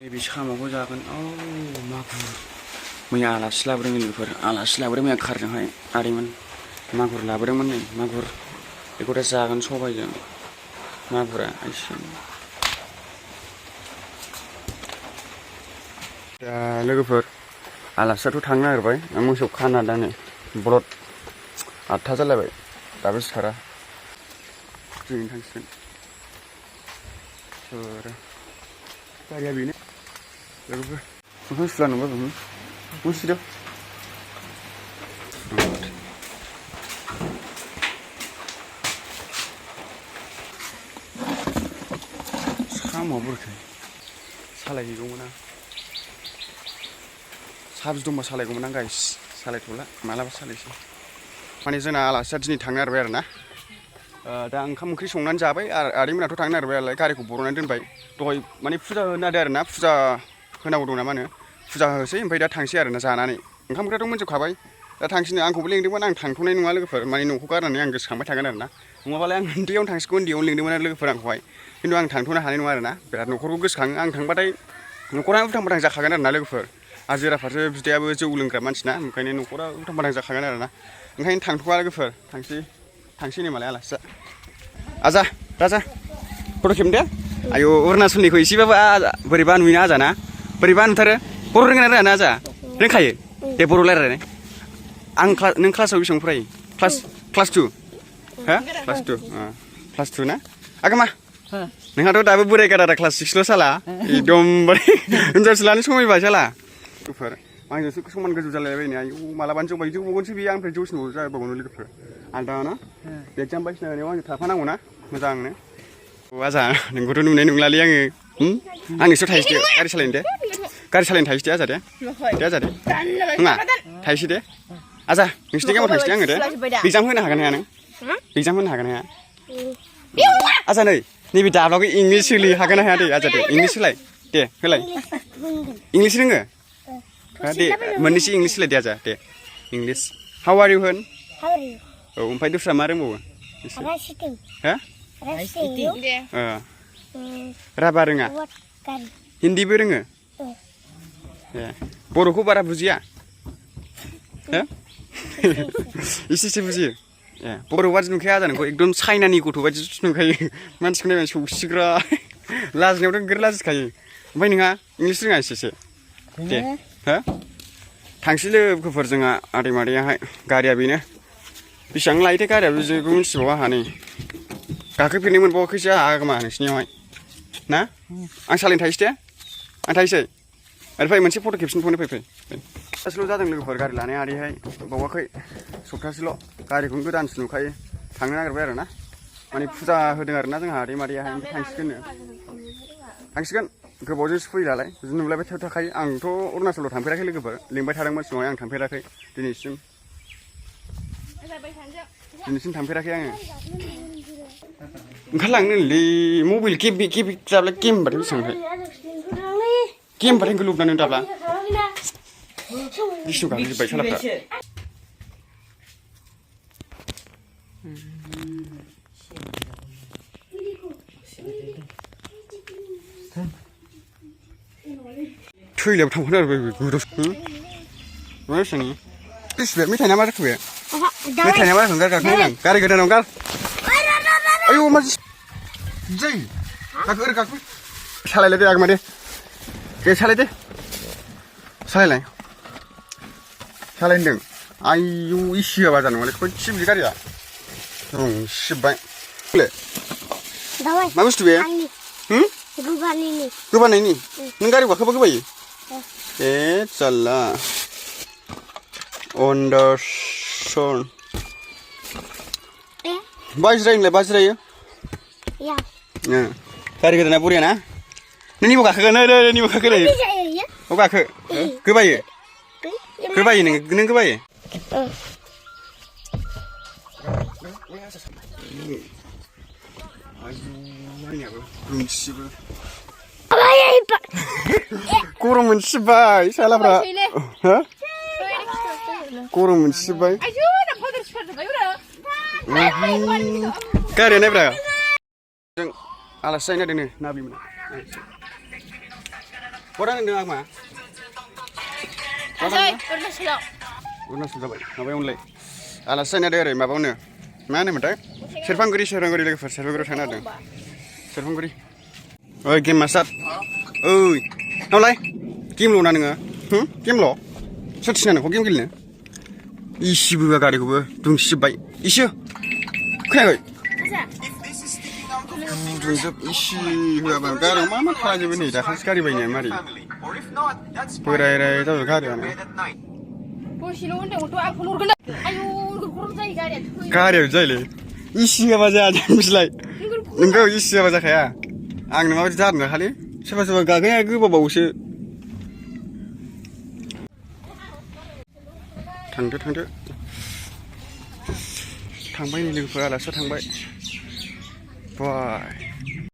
बे साम'खौ जागोन मागुर मैया आलासि लाबोदों लोगोफोर आलासि लाबोदों मैया कारजोंहाय आदैमोन मागुर लाबोदोंमोन नै मागुर बेखौ दा जागोन सबायजों मागुरा एसे दा लोगोफोर आलासियाथ' थांनो नागिरबाय आं मोसौ खाना दा नै ब्लद 8था जालायबाय दाबो सिखारा जों थांसिगोन गारिया बेनो लोगोफोर मोखां सुला नंबा मुसिदो साम' बुरखाय सालायहैगौमोन आं साबि दंबा सालायगौमोन आं गाइस सालायथ'ला मालाबा सालायसै माने जोंना आलासिया दिनै थांनो नागिरबाय आरो ना दा ओंखाम ओंख्रि संनानै जाबाय आदैमोनाथ' थांनो नागिरबाय नालाय गारिखौ बर'नानै दोनबाय दहाय माने फुजा होनो नागिरदों आरो ना फुजा होनांगौ दं ना मा होनो फुजा होसै ओमफ्राय दा थांसै आरो ना जानानै ओंखाम ओंख्रियाथ' मोनजोबखाबाय दा थांसैनो आंखौबो लेंदोंमोन आं थांथ'नाय नङा लोगोफोर माने न'खौ गारनानै आं गोसोखांबाय थागोन आरो ना नङाबालाय आं उन्दैयावनो थांसिगौ उन्दैयावनो लेंदोंमोन आरो लोगोफोर आंखौहाय खिन्थु आं थांथ'नो हानाय नङा आरो ना बिराद न'खरखौ गोसोखाङो आं थांबाथाय न'खरा उल्थां फाल्थां जाखागोन आरो ना लोगोफोर आजिरा फारसे बिदायाबो जौ लोंग्रा मानसि ना ओंखायनो न'खरा उल्थां फाल्थां जाखागोन आरो ना ओंखायनो थांथ'वा लोगोफोर थांसै नै मालाय आलासिया आजा राजा फट' खेबनो दे आयौ अरुणाचलनिखौ एसेबाबो बोरैबा नुयोना आजा ना बोरैबा नुथारो बर' रोङोना रोङा ना आजा रोंखायो दे बर' रायलायनाय नों क्लासाव बेसेबां फरायो क्लास 2 हो क्लास 2 ना आगोमा नोंहाथ' दाबो बोराय गादादा क्लास 6ल' साला एकदमबारे हिनजावसो लानो समायबाय साला लोगोफोर आंजोंसो समान गोजौ जालायबायनो आयौ मालाबानो जौबावगोनसो बेयो आंनिफ्राय जौसिनाव जाबावगोन लोगोफोर आलदा ना एगजाम बायदिसिना होनायाव आंजों थाफानांगौ ना मोजांनो आजा नोंखौथ' नुनाय नंलालै आङो आं नोंसोर थाइसे दे गारि सालायनो थाइसे दे आजा दे आजा दे नङा थाइसे दे आजा नोंसिनि गामियाव थाइसे दे आङो दे एगजाम होनो हागोन हाया नों एगजाम होनो हागोन हाया आजा नै नैबे दाब्लाखौ इंलिस होलाय हागोन ना हाया दे आजा दे इंलिस होलाय दे होलाय इंलिस रोङो दे मोननैसो इंलिस होलाय दे आजा दे इंलिस हाउ आर इउ होन औ ओमफ्राय दस्रा मा रोंबावो हो राभा रोङा हिन्दीबो रोङो ए बर'खौ बारा बुजिया हो एसेसो बुजियो ए बर' बादि नुखाया आजा नोंखौ एकदम चाइनानि गथ' बायदिसो नुखायो मानसिखौ नायबानो सौसिग्रा लाजिनायावथ' नोगोर लाजिखायो ओमफ्राय नोंहा इंलिस रोङा एसेसो दे हो थांसै लोगोफोर जोंहा आदै मादैयाहाय गारिया बेनो बेसेबां लायोथाय गारिया बेखौ मिथिबावा आंहा नै गाखोफेरनो मोनबावाखैसो आहा आगोमा नोंसिनियावहाय ना आं सालायनो थाइसे दे आं थाइसै ओरै फै मोनसे फट' खेबसिन फै सप्तासेल' जादों लोगोफोर गारि लानाया आदैहाय बावाखै सप्तासेल' गारिखौनो गोदानसो नुखायो थांनो नागिरबाय आरो ना माने फुजा होदों आरो ना जोंहा आदै मादैयाहाय थांसिगोन गोबावजोंसो फैयो नालाय बिदिनो नुलायबाय थाखायो आंथ' अरुणाचलाव थांफेराखै लोगोफोर लिंबाय थादोंमोन सिगाङाव आं थांफेराखै दिनैसिम थांफेराखै आङो ओंखारलांनोलै मबाइल गेम जाब्ला गेम होनबाथाय बेसेबांहाय गेम होनबाथाय गोलुबनानै दाब्ला बिष्णु गाखोजोब्बाय सालाफ्रा थैलायाव थांफानो आरो गोदाव मा बेसेबां बेसेबां मेथाइ ना मा जाखो बे मेथाइ ना मा जाखो गाखोनो आं गारि गोदानाव गार आयौ मा जै गाखो ओरै गाखो सालायलाय दे आगोमा दे सालायदे सालायलाय सालायदों आयौ इसे होआबा जानाय नङालै खनसे बिदि गारिया सिबबाय मा बुस्थु बे गोबानायनि नों गारियाव गाखोबा गोबायो ए जाल्ला अन्डारसन बाजिरायो गारि गोदाना बरिया ना नोंनिबो गाखोगोन नोंनिबो गाखोलै औ गाखो गोबायो नों गोबायो गरम मोनसिबाय सालाफ्रा गरम मोनसिबाय गारिया नायब्रा जों आलासि जाहैनो नागिरदों नाबिमोना Orang yang dengar mah? Asal, Arunachal. Arunachal जाबाय माबायावनोलाय आलासि जानाया ओरै माबायावनो मा होनोमोनथाय सेरफांगुरि लोगोफोर सेरफांगुरियाव थांनो नागिरदों सेरफांगुरि ओइ गेम मास्टार ओइ नावलाय गेमल' ना नोङो गेमल' सोर थिना नोंखौ गेम गेलेनो इसिबो होआ गारिखौबो दुंसिजोब्बाय इसे खोनायाखै दुंजोब इसे होआबा गारियाव मा खालामजोबो नै दाखालिसो गारि बायनाया मारै बोराय जाबाय गारियानो गारियाव जायोलै इसे होआबा जाया मिथिलाय नोंखौ इसे होआबा जाखाया आंनो माबायदि जादों खालि सोरबा गाखोनाया गोबाबावसो थांदो थांबाय नै लोगोफोर आलासिया थांबाय बाय